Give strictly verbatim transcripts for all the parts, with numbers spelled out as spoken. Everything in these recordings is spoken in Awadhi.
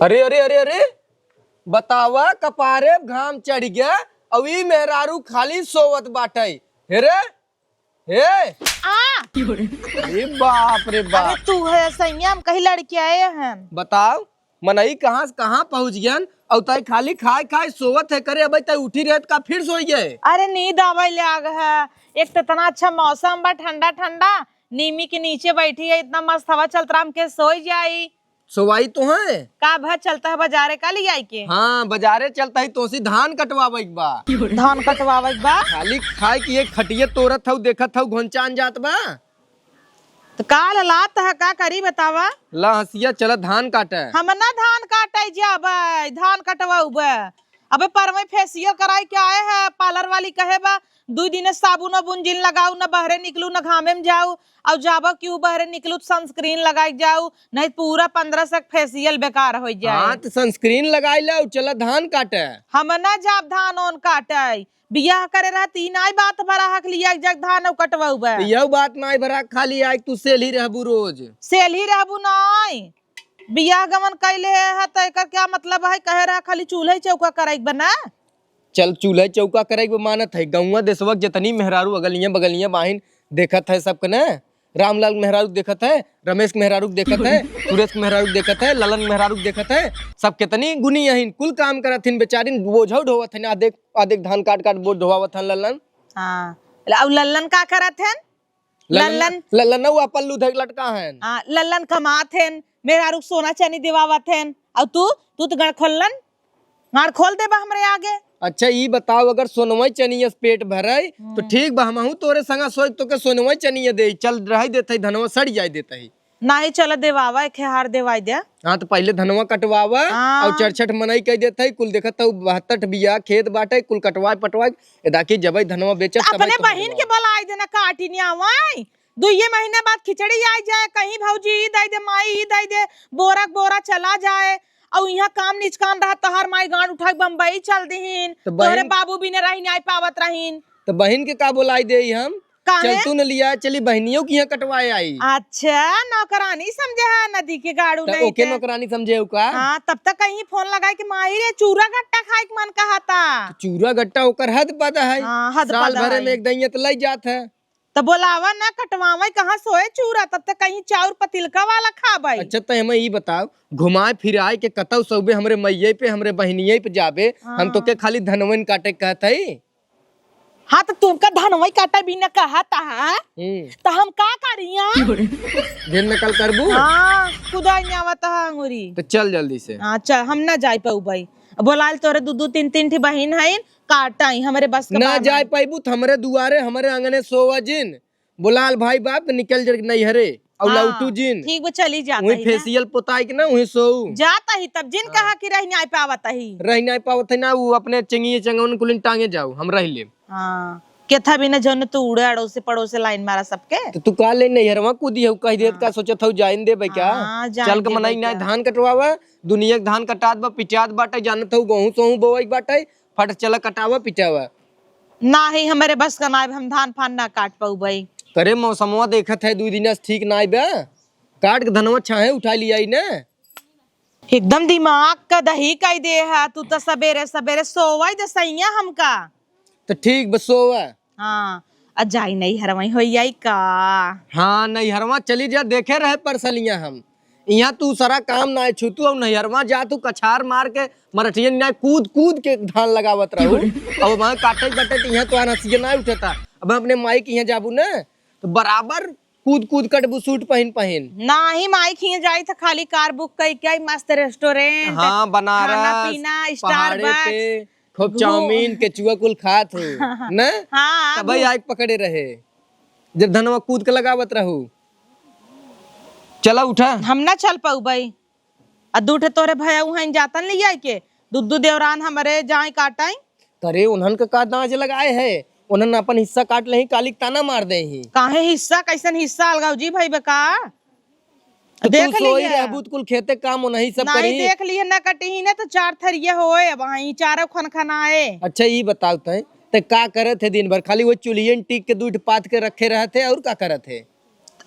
अरे, अरे, अरे, अरे, बतावा, कपारे घाम चढ़ गया, अउ ई मेहरारू खाली सोवत बाटइ। हे रे, हे। आ! अरे बाप रे बाप। अरे तू है सैया, हम कहीं लड़के आए हैं। बताओ, मनई कहाँ से कहाँ पहुँच गयन, अउ तय खाली खाए खाए सोवत है करे, अबे तय उठी रहे त का फिर सोई गए? अरे नींद आवे लाग है, एक तो इतना अच्छा मौसम बा, ठंडा ठंडा, नीमी के नीचे बैठी है, इतना मस्त हवा चलत रहा, हमके सोई जाई। सोवाई तो है। का भा चलता है बाजारे का लियाई के? हाँ, बाजारे चलता है, तोसी धान कटवावे के बा। धान कटवावे के बा? खाली खाए के एक खटिये तोरत हऊ, देखत हऊ, घोंचान जात बा। तो का ललात है, का करी बतावा? ला हंसिया, चला धान काटे। हम ना धान काटे जाबे, धान कटवाउबे। अबे परवे facial कराई के आए है, parlour वाली कहे बा, दुई दिन साबुन उबुन जिन लगाऊ, न बहरे निकलू, न घामे में जाऊ, अउ जाबो केहू बहरे निकलू त sunscreen लगाई के जाऊ, नहीं त पूरा पन्द्रह सौ के facial बेकार होइ जाए। हाँ, त sunscreen लगाई ले, चला धान काटे। हम ना जाब धान ओन काटे, बियाह करे रहत ई नाई बात भरा हक लिया के जाके धान अउ कटवाउबे। त यह बात नाई भरा, खाली आए तू सेल्ही रहबू रोज। सेल्ही रहबू नाई, बियाह गमन कैले है त एकर क्या मतलब है? कहे रहा खाली चूल्हे चौका करे के बना। चल, चूल्हे चौका करे के मानत है, गौवा देशवा के जितनी मेहरारू अगलियां बगलियां बाहिन देखत है सबके ने, रामलाल के मेहरारू देखत है, रमेश के मेहरारू देखत है, सुरेश के मेहरारू देखत है, ललन के मेहरारू देखत है, सब कितनी गुनी अहिन, कुल काम करत हिन, बेचारिन बोझौ ढोवत हिन, आधे आधे धान काट काट बोझ ढोवावत हन ललन। हाँ, अउ ललन का करत हन? ललन, ललन। ललन उ अपन लूधे के लटका हन। हाँ, ललन कमात हन, मेहरारू के सोना चानी देवावत हन। अउ तू, तू तो गाड़ खोलन, गाड़ खोल देबा हमरे आगे। अच्छा, ई बताओ, अगर सोनवा चनिया से पेट भरे, तो हम्म। ठीक बा, हमहू तोरे संगा सोच तोके सोनवा चनिया दे, चल रह देते ही, धनवा सड़ जाए देते ही। नाही, चल देवावा, एक हार देवाई दे। हाँ, तो पहले धनवा कटवावा, हाँ। अउ चरछठ मनई कह देते ही, कुल देखत हऊ बहत्तर बिया खेत बाटे, कुल कटवाए पटवाए, एदा की जबई धनवा बेचत, तो तबई अपने कहवा बहिन देवा। के बोलाई देना, काटी नहीं आवाई। दुइये महीना बाद खिचड़ी आई जाए, कहीं भौजी ई दई दे, माई ई दई दे, बोरा के बोरा चला जाए। अउ इहाँ काम निचकान रहा, तोहार माई गांड उठा के बम्बई चल दिहिन, तो तोहरे बहिन बाबू बिना रही नहीं पावत रहिन। तो बहिन के का बोलाई देई हम? काहे? चल तू न लिया, चली बहिनियों की यहाँ कटवाए आई। अच्छा, नौकरानी समझे है नदी के गाड़ू तो नहीं ओके के। नौकरानी समझे हो का? हाँ, तब तक कहीं फोन लगाए कि माई रे चूरा गट्टा खाए के मन कहा था। तो चूरा गट्टा ओकर हद पद है। हाँ, हद साल पद भरे है। में एक दइया तो लई जात है। तो बोलावा ना, कटवावे कहाँ सोए चूरा, तब तक कहीं चाउर पतिलका वाला खाबे। अच्छा, तो हमें ई बताओ, घुमाए फिराए के कतौ सौबे हमरे मइये पे, हमरे बहिनिये पे जाबे, हम हाँ। तो के खाली धनवन काटे कहत हई? हाँ, तो तुमका धनवई काटे भी न कहत हा, हम्म। तो हम का करिया? ढेर नकल करबू? हाँ, खुदा नहीं आवत हा अंगूरी। तो चल जल्दी से। हाँ, चल, हम ना जाए पउबई। बोलाल तोरे दू दू तीन तीन ठी बहिन हईन, काटाई, हमरे बस के ना बात जाए नहीं। पइबू, तो हमरे दुआरे, हमरे आंगने सोवा जिन। बोलाल भाई बाप, निकल जर नैहरे। अउ हाँ, लौटू जिन। ठीक बा, चली जात वहीं ही ना। Facial पोताई के ना, वहीं सोऊ। जात ही तब जिन हाँ। कहा कि रह नाई पावत ही। रह नाई पावत है ना, वो अपने चंगिए चंगवन कुलिन टांगे जाऊ, हम रह लेब। हाँ। केथा भी ना जौन तू उड़े अड़ोसे पड़ोसे line मारा सबके। तो तू का ले नैहरवा कूदी हऊ, कह देत हाँ। का सोचत हऊ, जाइन देबे का? हाँ, जाइन चल के देबे मनई ना का? धान कटवावा, दुनिया के धान कटात बा, पिटात बाटे, जानत हऊ, गेहूं सोहूं बोवई बाटे, फट चला कटावा, पिटावा। नाही, हमरे बस का नाय, हम धान फान ना काट पउबई। करे मौसमवा देखत है, दुई दिन से ठीक नाय बा, काट के धनवा छाहे उठा लियाई ना। एकदम दिमाग का दही कई दे है, तू तो सबेरे सबेरे सोवाई दे सैया हमका। तो ठीक बा, सोवा। हाँ, आ जाई नैहरवा होई आई का? हाँ, नैहरवा चली जा, देखे रहे परसलिया हम। इहाँ तू सारा काम ना छूतू, अउ नैहरवा जा तू कछार मार के मरठियन ना कूद कूद के धान लगावत रहू। अब वहाँ काटे बटे तो इहाँ तो आना सीजन ना उठता। अब अपने माई के इहाँ जाबू ना, तो बराबर कूद कूद कटबू सूट पहिन पहिन। नाही, माई के इहाँ जाई तो खाली car book कई के आई, मस्त restaurant, हाँ, बनारस, खाना पीना, पहाड़े Starbucks, पे खूब घू- चाउमीन, केचुआ कुल खात हो, न? हाँ, तबई घू- आइके पकड़े रहे, जब धनवा कूद के लगावत रहू। चला उठा। हम ना चल पउबई। आ दू ठे तोरे भया उहइन जातन लियाई के, दू दू देवरान हमरे जाए काटाई। करे उन्हन के का दांज लगाए है, उन्हन अपन हिस्सा काट लेही, कालिक ताना मार देही। काहे हिस्सा, कैसन हिस्सा अलगाव जी भई बे का? तो देख तू सोई लिहे। रहबू त कुल खेते काम ओनही सब नाही करी। देख लिहे, न कटिही न तो चार थरिया होए, अब वहीं चारों खन खनाए। अच्छा, ई बताओ तय, ते का करत है दिन भर? खाली वो चुलियन टीक के दूध पात के रखे रहत है, और का करत है?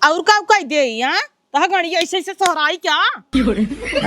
और का कह दे, हाँ? तह गणिया ऐसे ऐसे सोहराई क्या?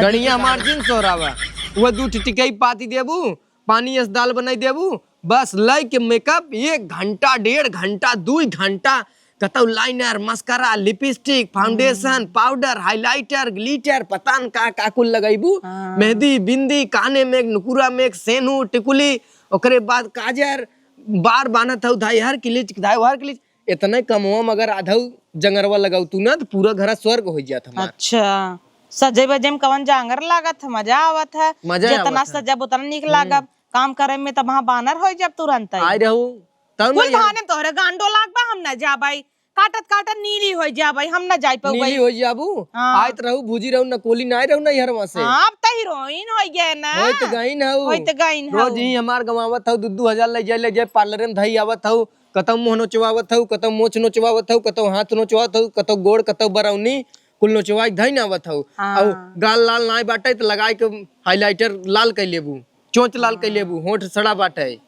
गणिया हमार जिन सोहरावा, वो दू टिटिकई पाती देबू, पानी अस दाल बनाई देबू, बस लइके makeup एक घंटा, डेढ़ घंटा, दुई घंटा, कतौ liner, mascara, lipstick, foundation, हम्म। Powder, highlighter, glitter, पता न का का कुल लगइबू, हाँ। मेहंदी, बिंदी, काने में, नुकुरा में, सेनू, टिकुली, ओकरे बाद काजर, बार बान्हत हऊ, धाई हर किलिच, धाई हर किलिच, इतने कमवा में अगर आधौ जंगरवा लगाऊ तू ना, तो पूरा घरा स्वर्ग हो जात हमार। अच्छा, सजे बजे में कवन जांगर लागत है, मजा आवत है। मजा आवत है। जितना सजब उतना नीक लागब। काम करे में तो वहाँ बानर हो जब तुरंत ही। आए रहू, तब कुल नहीं आए। बहाने तोहरे गांडो लाग बा, हम ना जाबाई। काटत काटत नीली हो जाबाई, हम ना जाई पाउबाई। नीली हो जाबू? हाँ। आयत रहू, भूजी रहू, नकोली ना आए रहू ना हरवा से। हाँ, अब तो हीरोइन हो गए ना। होइत गइन हऊ। होइत गइन हऊ। रोज ही हमार गवावत हऊ, दू दू हजार ले जाए, ले जाए, पार्लर में धई आवत हऊ। कतौ मुँह नोचवावत हऊ, कतौ मोछ नोचवावत हऊ, कतौ हाथ नोचवावत हऊ, कतौ गोड़, कतौ बरौनी, कुल नोचवाई धई न आवत हऊ। हाँ। अउ गाल लाल नाय बाटे त लगाई के highlighter लाल कइ लेबू, चोंच लाल कइ लेबू, होठ सड़ा बाटे।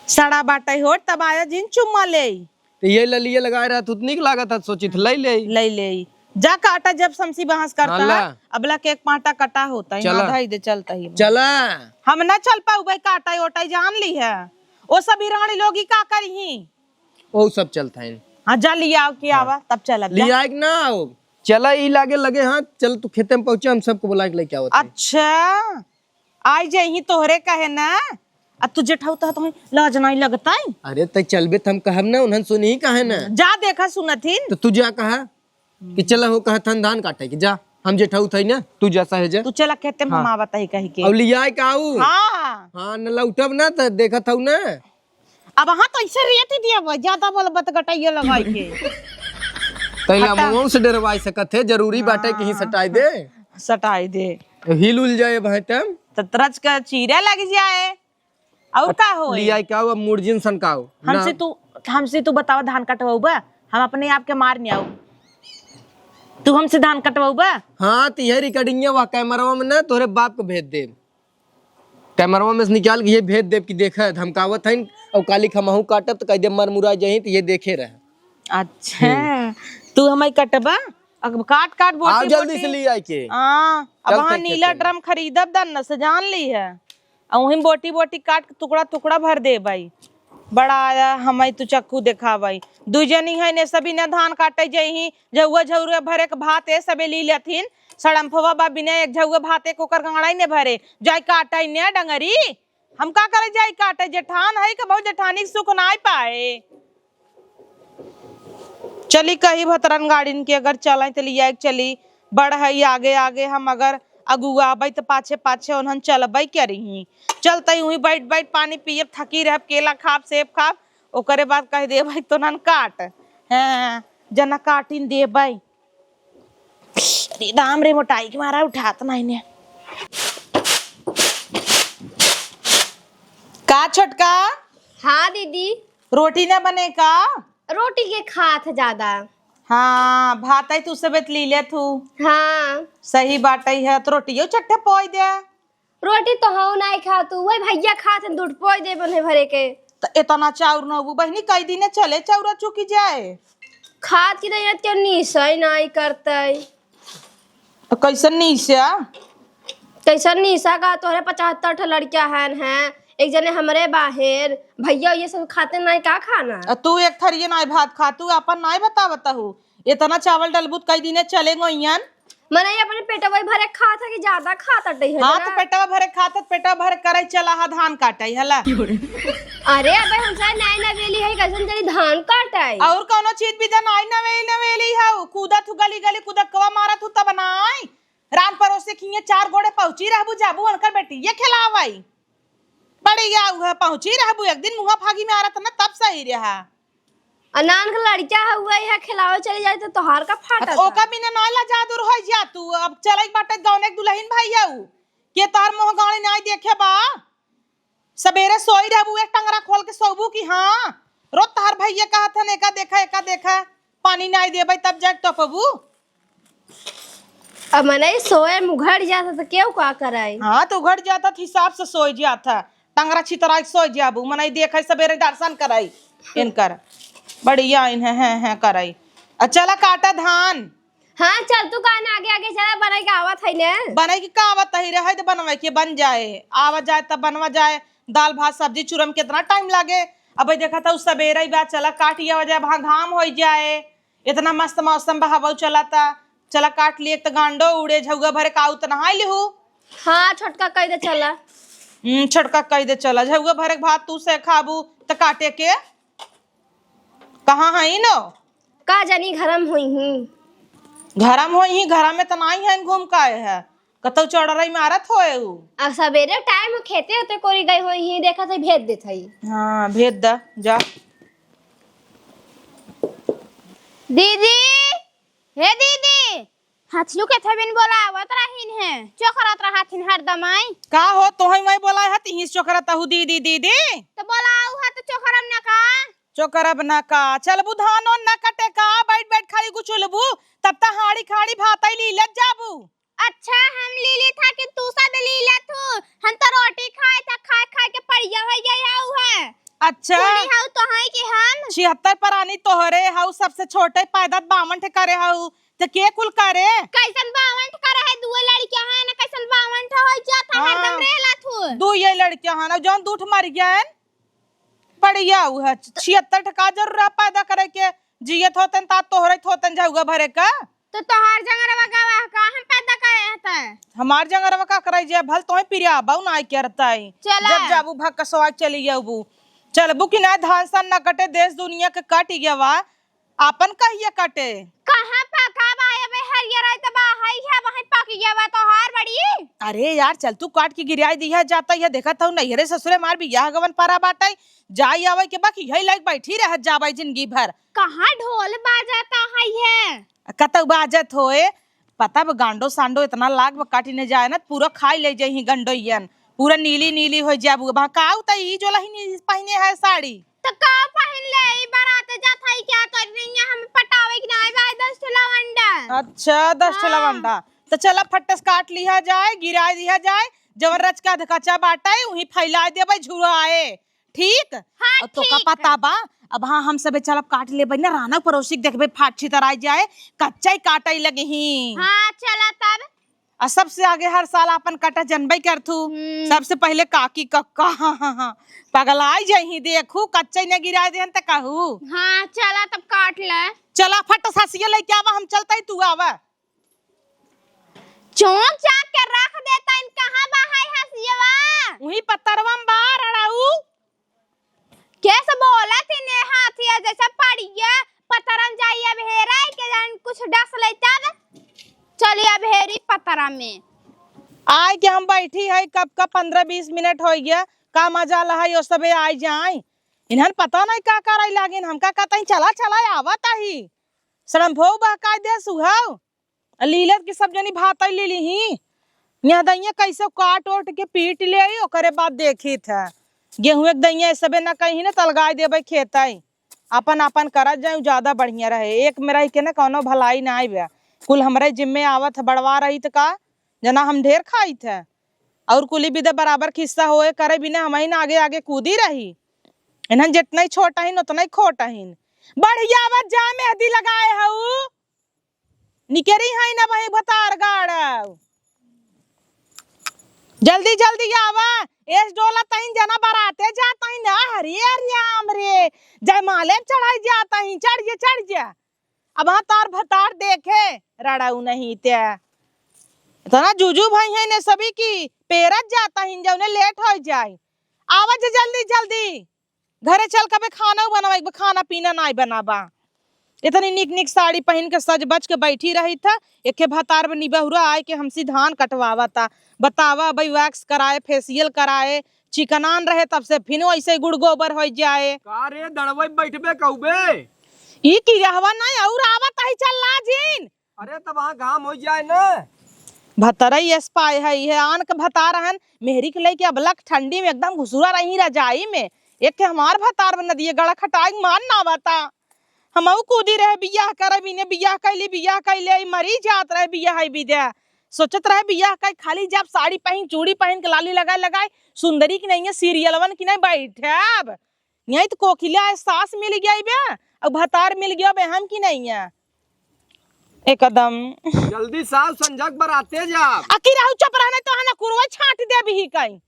सड़ा बाटे होठ, तब आया जिन चुम्मा ले। त ये ललिया लगाए रहत हू त नीक लागत है, सोचित लइ ले। लइ ले। जा काटा जब समसी बहस करता हाँ, है, ला। अबला के एक पाटा कटा होता है, चला। ना धई दे चलता ही। चला। हम ना चल पाउबे काटा ओटा जान ली है। ओ सब हीरानी लोग ई का करिहीं? ओ सब चलत हैं। हाँ, जा लियाव के हाँ। आवा, तब चलब जा। लियाए के ना आओ। चला ई लागे लगे, हाँ, चल तू खेते में पहुँचा, हम सबको बुलाए के लेके आवत हैं। अच्छा, आई जाइहीं तोहरे कहे ना। आ तू जेठाऊ तो तुम्हें लाज नहीं लगता है? अरे, तै चलबे त हम कहब ना, उन्हन सुनही काहे ना? जा देखा सुनत हिन। तो तू जा कहा कि चला हो कहत हन धान काटे के, जा, हम जेठाऊ थई ना, तू जा सहेजे। तू चला खेते में हाँ। हम आवत ही कहि के। अब लियाए का आऊ? हाँ। हाँ, न लौटब ना त देखत हऊ ना। अब हाँ तो ऐसे रेत ही दिया बा, ज्यादा बोल बत गटाइए लगाई के। तैला हटा। मऊ से डरवाई सकत है, जरूरी बाटे कि ही हाँ। सटाई दे। सटाई दे। हिल उल जाए भाई तब। त तरच के चीरे लग जाए। और का होए? लियाई का हो, अब मुर्जिन सन का हो? हमसे ना। तू, हमसे तू बतावा धान कटवाऊ बा? हम अपने आप के मार नहीं आऊ। तू हमसे धान कटवाऊ बा? हाँ, तो यह recording वा कैमरा में ना तोरे बाप को भेज देब। कैमरवा में से निकाल के ये भेज देब कि देखा धमकावत हईन और काली खमाहू काटब त कह देब मर मुरा जाही त ये देखे रह। अच्छा, हम्म। तू हमारी कटबा? अब काट काट बोटी आओ जल्दी बोटी। से ले आए के। हाँ, अब चल वहाँ तय नीला खेते में। ड्रम खरीदब दन न से जान ली है। और वहीं बोटी बोटी काट के टुकड़ा टुकड़ा भर देबई। बड़ा आया हमारी तू चक्कू देखाबई। दू जनी है ने सभी ने धान काटे जइही, झउआ झउरे भरे के भात ए सबे ली लेथिन। सड़म्फवा बा बिना एक झउआ भात एक ओकर गाड़ा ही ने भरे। जाई काटे ने डंगरी। हम का करे जाई काटे? जेठान है कि बहुत जेठानी के सुख नाई पाए। चली कही भतरन गाड़िन के अगर चलाई त लिया के चली। बड़ है आगे आगे, हम अगर अगुआबई त पाछे पाछे उन्हन चलबई करिही। चलतई उहीं बैठ बैठ पानी पियब, थकी रहब, केला खाब, सेब खाब, ओकरे बाद कह देबई तो उन्हन काट। हैं, जना काटिन देबई। अरे राम रे, मोटाई के मारा उठात नहीं ने। का छोटका? हाँ दीदी। रोटी ना बने का? रोटी के खात है ज्यादा। हाँ, भात है तू सबेत ली ले तू। हाँ। सही बात है, तो रोटियो चट्टे पोई दे। रोटी तो हऊ नाई खातू, वही भैया खात हैं, दूध पोई दे बने भरे के। त इतना चाउर न हबू बहिनी, कई दिने चले चाउर चुकी जाए। खात की नहीं, तो निसई नाई करतई। त कैसन निसा? कैसन निसा का, तोहरे पचहत्तर ठो लड़कियां हन, हैं, एक जने हमरे बाहेर, भैया ये सब खाते नाई का खाना? आ तू एक थरिये नाई भात खा, तू अपन नाई बतावत हू। इतना चावल डलबू त कई दिने चले गोइयन। मनई अपने पेटवा भरे खात है कि ज्यादा खात अटई है हाँ, ना? तो पेटवा भरे खात है, पेटवा भरे करे चला हा धान काटे हला। अरे अबे हमसे नाई नवेली है, कैसन चली धान काटे? और कौनो चीज भी जन आई नवेली, नवेली है, कूदत हूँ गली गली, कुदकवा मारत हूँ तब नाई। रान परोसे खिए चार गोड़े पहुँची रहबू, जाबू उनकर बेटी ये खिलावाई। बड़ी या उहे पहुँची रहबू, एक दिन मुँहा फागी में आ रहत ना तब सही रहा। आ नान के लड़का है, उहे यहाँ खिलावे चली जाए तो तोहार का फाटत अब है? ओका बिना ना लजा दूर हो जा तू। अब चले के बाटे गौने के दुल्हन भइया उ। के तोहार मुँह गाड़ी नाई देखे बा? सबेरे सोई रहबू, एक टंगरा खोल के सोबू कि हाँ? रोज तोहार भइया कहत हन, "एका देखा, एका देखा।" पानी नाई देबे तब जाके टपबू। अब मनई सोए में उघड़ जाता तो केहू का कराई? हाँ, तो उघड़ जाता तो हिसाब से सोए जाता। टंगरा छितराई के सोए जाबू। मनई देखे सबेरे दर्शन कराई इनकर। बढ़िया इन्हें हैं, हैं कराई। आ चला काटा धान। हाँ, चल तू काहे ना आगे आगे चला, बनाई के आवत है ने। बनाई के का आवत है रे, है तो बनवाई के बन जाए, आवा जाए तब बनवा जाए। दाल भात सब्जी चूरम कितना टाइम लागे। अब देखा था उ सबेरे ही बा, चला काट आवा जाए, वहाँ घाम हो जाए। इतना मस्त मौसम बा, हवा चला था, चला काट लिए, एक तो गांडो उड़े, झउआ भरे का उतना नहाई लिहू। हाँ, छोटका कह दे चला। हम्म, छोटका कह दे चला, झउआ भरे के भात तू से खाबू त काटे के कहाँ है नो? का जानी घरम होई ही। घरम होई ही, घरम में त नाई है, घूम का आए है, कतौ चौड़रई मारत होए उ। अब सबेरे टाइम खेते होते कोरी गई होई ही, देखत है भेज देत है। हाँ, भेज द, जा। दीदी, हे दीदी, हथियू के थबिन बोलावत रहिन है, चोकरत रहथिन हरदम आई। का हो, तोहई मैं बोलाए हत, इहीं चोकरत हू दीदी, दीदी? तो बोलाऊ है तो चोकरम न का? चोकरब न का? चलबू धान ओन न कटे का? बैठ बैठ खाली गुचुलबू, तब त हाड़ी खाड़ी भातई लीलत जाबू। अच्छा, हम लीली था कि तू सब लीलत हू? हम तो रोटी खाए था, खाए खाए के पड़िया हो गई है उ है। अच्छा। सुनी हऊ तो है कि हम छिहत्तर प्राणी तोहरे हऊ, सबसे छोटे पैदा बावन ठे करे हऊ, त के कुल करे? कैसन बावन ठे करे है, दुए लड़कियां हैं ना, कैसन बावन ठे हो जात है, हाँ। हरदम रहला तू। दू ये लड़कियां हैं ना, जौन दू ठे मर गया है, पड़िया उ है, छिहत्तर ठे का जरूर है पैदा करे के, जियत होतन ता तोहरे होतन झउआ भरे का। तो तोहार जंगरवा गवा का हम पैदा करे हता? हमार जंगरवा का करे जे भल तोहे पिरिया बाऊ ना करता है। चला। जब जाबू भक्का सोआ चली जाबू। चलबू कि ना धान सन न कटे, देश दुनिया के कट गवा, आपन कहिया कटे? कहाँ पका बा, अबे हरियर है त बा, हई है, वहीं पक गया बा तोहार बड़ी। अरे यार, चल तू काट के गिराई दिया जाता है, देखत हूँ नैहरे ससुरे मार बियाह गवन परा बाटे, जाई आवे के बाकी यही लायक बैठी रह जाबे जिंदगी भर। कहाँ ढोल बाजता है ये? कतौ बाजत होए, पता बा गांडो सांडो इतना लाग बा काटी ने जाए ना, पूरा खाई ले जाई गंडोइयन, पूरा नीली नीली हो जाबू। बा का उता ई जोला ही नी पहिने है साड़ी। त का पहिन ले, ई बारात जात है, क्या कर रही है, हम पटावे के ना आए, दस ठो लवंडा। अच्छा, दस ठो हाँ। लवंडा। त चला फट्टस काट लिया जाए, गिरा दिया जाए, जवन रच का धकचा बाटे, उही फैला देबे झुराए। ठीक? हाँ, और तोका ठीक। पता बा, अब हाँ हम सबे चलब काट लेबे ना, राना पड़ोसी के देखबे फाट छितराई जाए, कच्चा ही काटे लगे ही। हाँ, चला तब। आ सबसे आगे हर साल आपन कटा जनबे करथू। हम्म। सबसे पहले काकी कक्का पगलाई जाई ही, देखू कच्चा ही न गिरा देहन त कहू। हाँ, चला तब काट ले। चला फट हसिया लेके आवा, हम चलता ही तू आवा। चौक चाक के रख देता इन, कहाँ बा है हसियवा? वही पतरवा में बा रड़ाऊ। कैसे बोलत इने हाथिया जैसे पड़िया पतरम जाई, अब हेराई के जान कुछ डस ले तब चली अब हेरी पतरम में। आए के हम बैठी है कब का पन्द्रह बीस मिनट हो गया, का मजा ला है यो सबे आए जाए। इन्हन पता नहीं का करे लागिन, हमका कहता ही चला चला आवत ही। सड़म भो बहकाई दे सुहाव। आ लीलत के सब जनी भातई लीली ही। यहाँ दइया कैसे काट ओट के पीट ले आई, ओकरे बाद देखी था। गेहूं एक दइया सबे ना कहीं ना तलगाई देबे खेतई। आपन आपन करत जाए, उ ज्यादा बढ़िया रहे। एक में रह के ना कौनो भलाई ना आइबे। कुल हमरे जिम्मे आवत है, बड़वा रही त का? जना हम ढेर खाई थे। और कुली बिदे बराबर खिस्सा होए करे बिना हम ही ना आगे आगे कूदी रही। इन्हन जितना ही छोटा हिन, उतना ही खोटा हिन। बढ़िया आवत जा मेहंदी लगाए हऊ। निकरी है ना वही भतार गाड़व। जल्दी जल्दी आवा। एस डोला तहिन जना बराते जाता ही ना। हरे हरे राम रे। जयमाले चढ़ाई जाता ही। चढ़ जा, चढ़ जा। अब हाँ तार भतार देखे। रड़ऊ नहीं ते। इतना जुजू भाई है ने सभी की पेरत जाता ही जौने लेट हो जाए। आवा जा जल्दी जल्दी। घरे चल कबे खाना बनावा, एक खाना पीना नाई बनाबा। इतनी निक निक साड़ी पहिन के सज बज के बैठी रही था, एके भतार में निबहुरा आए के हमसे धान कटवावा था। बतावा भाई, wax कराए, facial कराए, चिकनान रहे तब से फिर वैसे गुड़ गोबर हो जाए। का रे दड़वे बैठबे कहबे? ई की रहवा नहीं और आवत ही चल लाजिन। अरे, तब वहाँ घाम हो जाए ना। भतरई एस पाए है, ये आन के भतार हन, मेहरी के लेके अबलक ठंडी में एकदम घुसुरा रही रजाई में। एक के हमार भतार में नदिए गड़ा खटाई मान ना बता। हमऊ कूदी रहे बियाह करे बिने, बियाह कैली, बियाह कैले, ई मरी जात रहे बियाह है बिदे। सोचत रहे बियाह कई खाली जब साड़ी पहिन, चूड़ी पहिन के लाली लगाए लगाए, सुंदरी की नहीं है, सीरियलवन की नहीं बैठे अब। यहीं तो कोकिला है, सास मिल गई बे, अब भतार मिल गया बे, हम की नहीं है। एकदम। जल्दी साहु संझक बराते जा। अकी रहू चुप रहने तो हना कुरवा छाट देबही कहीं।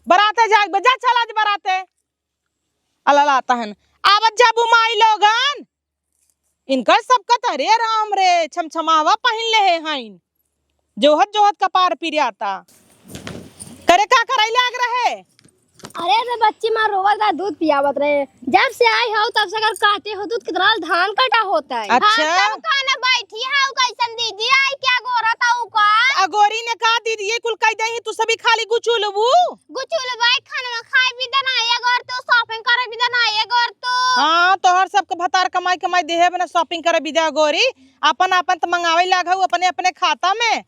बराते जाए बे, जा चला आज बराते। अला लाता हन। आवत जाबू माई लोगन। इनकर सबका त, अरे राम रे, छमछमावा पहिन लेहे हइन। जोहत जोहत कपार पिराता। करे का करई लाग रहे? अरे रे बच्ची माँ रोवत रहे, दूध पियावत रहे। जब से आई हो तब से अगर काटे हो दूध, कितना धान काटा होता है। अच्छा। हाँ, तब खाना बैठी है, कैसन दीदी आई क्या गोरा था उ का? अगोरी ने कहा दीदी ये कुल कह दे ही, तू सभी खाली गुचुलबू। गुचुलबाई खाना खाए भी देना, एक और तो shopping करे भी देना, एक और तो। हाँ, तोहर सबके भतार कमाई कमाई देहे बना shopping करे भी दे अगोरी। अपन अपन त मंगावे लाग हऊ अपने अपने खाता में।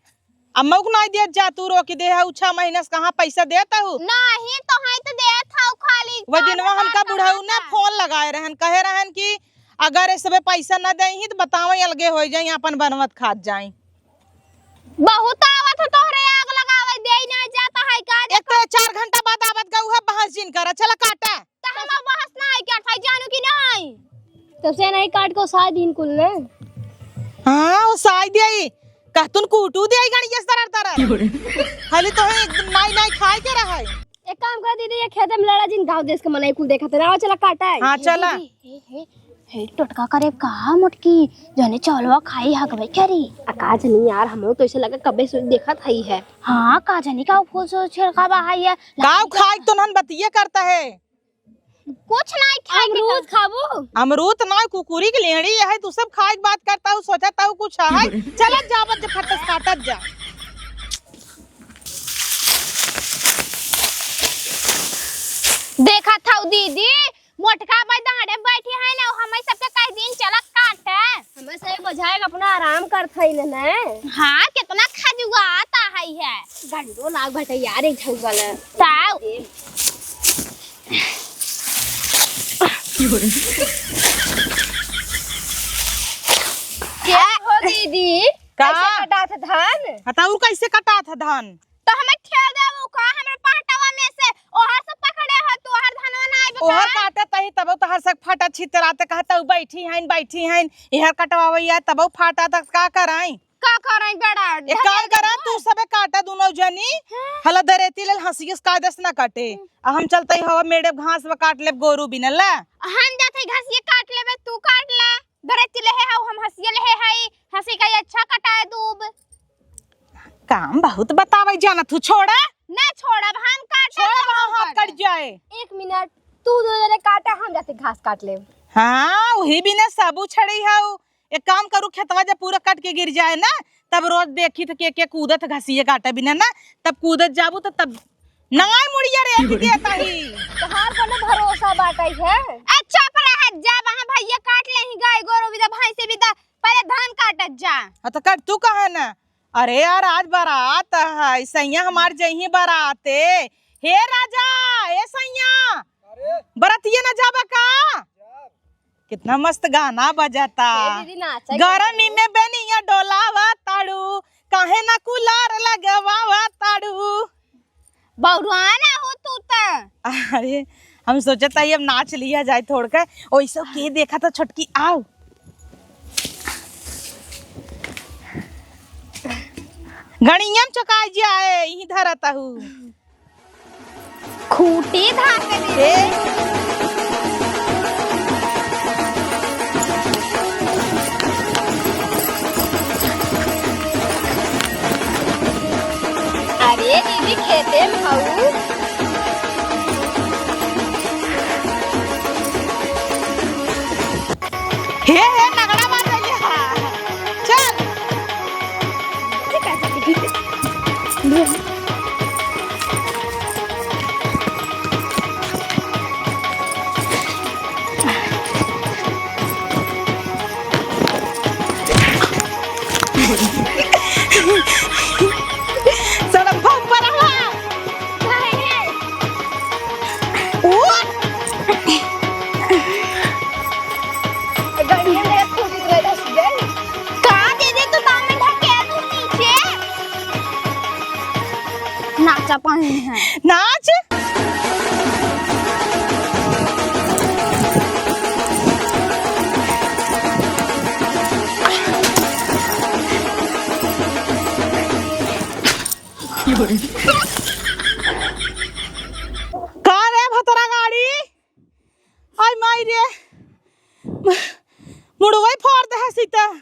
अम्मा को नाई देत जा, तू रोक दे हऊ, छह महीना से कहाँ पैसा देत हऊ? नाही, तो है तो देत हऊ खाली। वो दिनवा हमका बुढ़ऊ ने फोन लगाए रहन, कहे रहन कि अगर ए सबे पैसा न देही तो बताओ, अलगे हो जाई, अपन बनवत खात जाई। बहुत आवत हो तोहरे आग लगावे, देई ना जाता है का? एक तो चार घंटा बाद आवत गऊ है, बहस जिन करा, चला काटा। त हम अब बहस ना है, क्या था जानू कि नहीं? तब से नहीं काट को साय दिन कुल ने। हाँ, वो साय दिया ही। कहतुन कूटू दिया ही गणिया तरह तरह। हाली तो है, एकदम नाई नाई खाए के रहा है। एक काम कर दीदी, ये खेते में लड़ा जिन, गाँव देश के मनई कुल देखत रहा, चला काटा है। हाँ, चला। हे, हे, हे, हे, टोटका करे का मोटकी, जने चौलवा खाई हगवे करी। आ का जनी यार, हमहू तो ऐसे लगा कबे से देखत हई है। हाँ, का जनी का फूल से छिड़का बा है ये। काव खाई तो नन बतिये करता है। कुछ नहीं खाए के अमरूद खाबू? अमरूद ना, कुकुरी के लेहड़ी है, तू सब खाए के बात करता हूँ, सोचता हूँ कुछ है। चलत जावत जा, फटस काटत जा। देखा था दीदी, मोटका भाई दाड़े बैठी है ना, हमें सबके कह दिन चला काटे। हमें सही बुझाएगा, अपना आराम करत है ना। हाँ, कितना खजुआत है, है। गंडो नाक भटे यार, एक झगुआ ना। ताऊ। क्या हो दीदी? का? कैसे कटात धान? हता और कैसे कटात धान? तो हमें ठेल देबू का? हमरा पाटवा में से ओहर से पकड़े हो, तू ओहर धनवा ना आइबे का? ओहर काटत ही तब तोहर से फटा छितराते कहता, "उ बैठी हइन, बैठी हइन, एहर कटवावैया," तब फाटा तक का कराई? का कराई बेड़ा? एक काम करा, तू सबे काटा दुनो जनी, हाँ। हला दरेती लेल हंसियस कायदस ना काटे। हम्म। आ हम चलते ही हवा मेड़े घास व काट लेब गोरू बिनला। हम जाते घास ये काट लेबे, तू काट ले। दरेती लेहे हऊ, हम हंसिया लेहे हई, हंसी का ये अच्छा कटाए दूब। काम बहुत बतावे जानत हूँ, छोड़ा। ना छोड़ब, हम काटब छोड़ब, तो हाँ, हम हाथ काटब। कट जाए। एक मिनट, तू दो जने काटा, हम जाते घास काट लेब। हाँ, वही बिना सबू छड़ी हऊ। एक काम करू, खेतवा जब पूरा कट के गिर जाए ना, तब रोज देखी तो के के कूदत घसिए काटे बिना ना, तब कूदत जाबू तो तब नाई मुड़िया रे की देता ही। तोहार कोनो भरोसा बाटे है? अच्छा, पर है, जब हाँ भैया काट ले ही गाय गोरू बिदा, भैंसे बिदा, पहले धान काटत जा। हाँ, तो काट तू कहा ना। अरे यार, आज बारात है, सैया हमार जइही बाराते। हे राजा, ए सैया, अरे। बरतिया ना जाबा का? जाब। कितना मस्त गाना बजाता। ए दीदी, नाचा गरमी के। में बेनिया डोलावा ताड़ू, काहे ना कूलर लगवावा ताड़ू। बौरुआ ना हो तू त। अरे, हम सोचत हई अब नाच लिया जाए थोड़ के। ओइसो के देखा तो छोटकी, आओ। गणियम चुकाई जाए, यहीं धरत हूँ। खूंटी धाके दे। ए। अरे दीदी, खेते में हऊ। हे, हे, नगड़ा बांध रही है। चल। सड़क बम पर हवा। का दीदी, तू दामन ढकेल दू नीचे। नाचा पानी है। नाच। का रे भतरा गाड़ी? आई माई रे, मुड़वई फोड़ दे हसी त।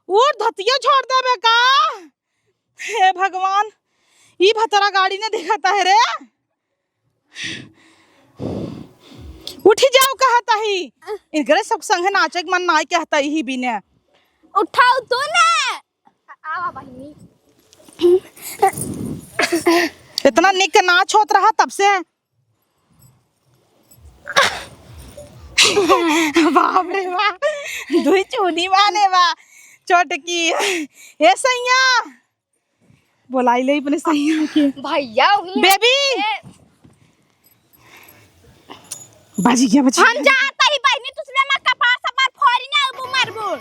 उठ धतिया छोड़ देबे का? हे भगवान, ई भतरा गाड़ी ने देखता है रे। उठी जाओ कहता ही। इनकरे सब संगे नाचे के मन नाई कहता ही बिने। उठाओ तू ने। आवा बहिनी। इतना निक नाच होत रहा तब से। बाप रे बाप, दुई चूनी बाने बा, छोटकी। ए सैया, बोलाई ले अपने सैया के। भैया, वही बेबी। है। बाजी क्या बची? हम जाता ही बहिनी, तुसने मत कपार सपार फोड़ी ना, अबू मरबू।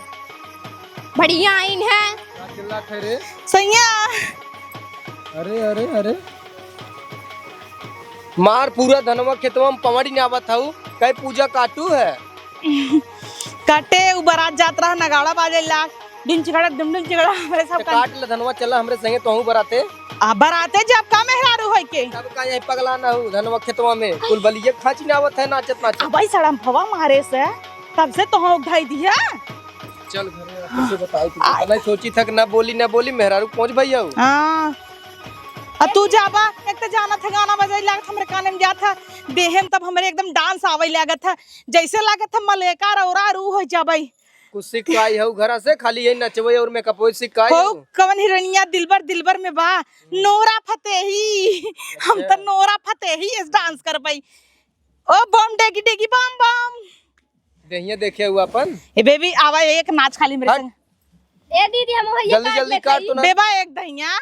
बढ़िया आइन है। का चिल्लात है रे? सैया। अरे, अरे, अरे। मार पूरा धनवा खेतवा में पवड़ी ना आवत हऊ, कई पूजा काटू है। काटे उ बारात जात रहा, नगाड़ा बाजे लाग, डिम चिगड़ा, डिम डिम चिगड़ा, हमरे सब तो काट ले धनवा, चला हमरे संगे तोहू बराते। आ बराते जब का मेहरारू होई के? तब का यही पगला ना हूँ, धनवा खेतवा में कुल बलिये खाची ना आवत है, नाचत नाचत। अब भाई सड़म फवा मारे से, तब से तोहू उठाई दिया। चल घरे, कैसे बताओ तू? आ- पता नहीं सोची था कि ना बोली, ना बोली, मेहरारू पहुँच भैया हो। हाँ। आ तू जाबा, एक तो जाना था गाना बजाई लागत हमरे काने में जात था, देहे में तब हमरे एकदम डांस आवे लागत था, जैसे लागत था मलेका रौरा रू हो जाबई। कुछ सिखाई हऊ घरा से, खाली यही नचवे और मेकअप सीखाई हो हऊ? कवन हिरनिया दिलबर दिलबर में बा, नोरा फतेही। हम अच्छा। तो नोरा फतेही इस डांस करबई। ओ बम डेगी डेगी बम बम। देहिया देखे हुआ अपन। ए बेबी, आवा एक नाच खाली मेरे हट। संग। ए दीदी, हम भैया जल्दी, काट जल्दी लेते काट ही। तो ना। बेबा एक दहिया।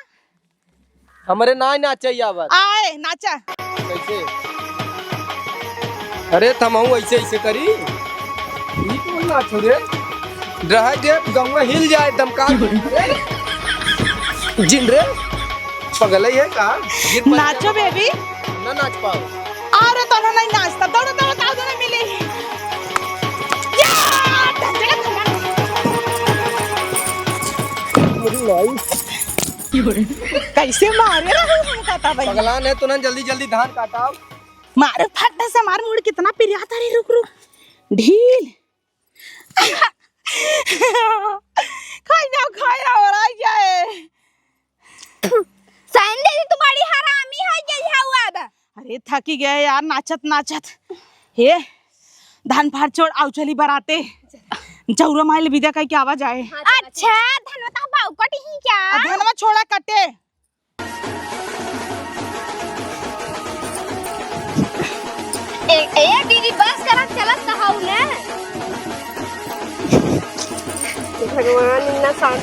हमरे ना नाचे आवत। आए, नाचा। कैसे? अरे, थमहू ऐसे, ऐसे करी। ई कौन नाच हो रे? रह दे, गंगा हिल जाए, दमका। जिन रे, पगल है का? गिर पड़ नाचो, जाए। बेबी। ना नाच पाओ। अरे, तो ना नहीं नाचता। दौड़ो, दौड़ो, दौड़ो, दौड़ो, मिली। या, ढंग से, ढंग से। कैसे मारे रहो हमका तब? पगलान है तो ना, जल्दी जल्दी धान काटाओ। मारे फट से मार, मुड़ कितना पिरिया था रे, रुक रुक। ढील। खाई ना खाया और आ जाए। साइन दीदी तुम्हारी हरामी हो गई है अब। अरे थकी गए यार नाचत नाचत। हे धान फार छोड़, आउ चली बराते। चौरा माइल विदा कह के आवा जाए। अच्छा, धनवा तो बाऊ कटी ही क्या? आ, धनवा छोड़ा कटे। ए, ए दीदी, बस करा, चलत कहाऊ ने। भगवान, इतना शांति